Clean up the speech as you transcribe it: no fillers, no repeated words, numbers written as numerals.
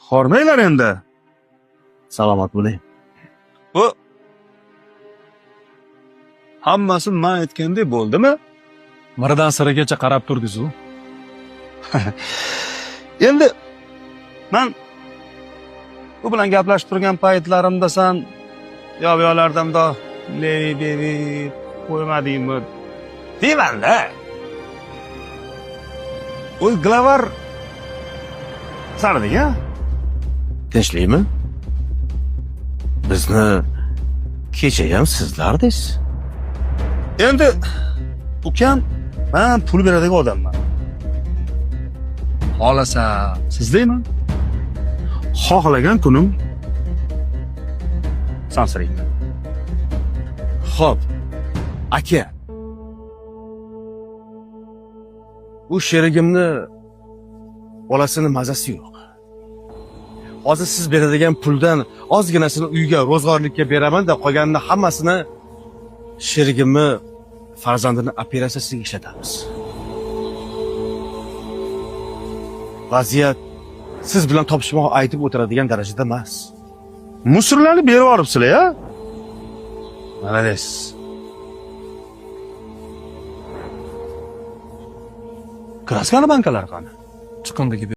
Hormanglar endi. Salomat bo'ling. Bu hammasi man aytgandek bo'ldimi? Miridan sirigacha qarab turdiz-u. Endi man bu bilan gaplashib turgan paytlarimda san yo bu yoqlardan mundoq levi bevi qo'ymadingmi deymanda. O'zi glavar saniding a? Tinchlikmi? Bizni kechayam sizlardingiz. Endi ukam, man pul beradigan odamman. Xohlasa sizdayman. Xohlagan kunim sansirayman. Xo'p. Aka. Bu sherigimni bolasini mazasi yo'q. Hozir siz beradigan puldan ozginasini uyga ro'zg'orlikka beraman-da, qolganini hammasini sherigimni farzandini operatsiyasiga ishlatamiz. Vaziyat siz bilan topishmoq aytib o'tiradigan darajada emas. Musullarni berib yuboribsizlar, ya? Молодец. Kraskani bankalari qani? Chiqindiga.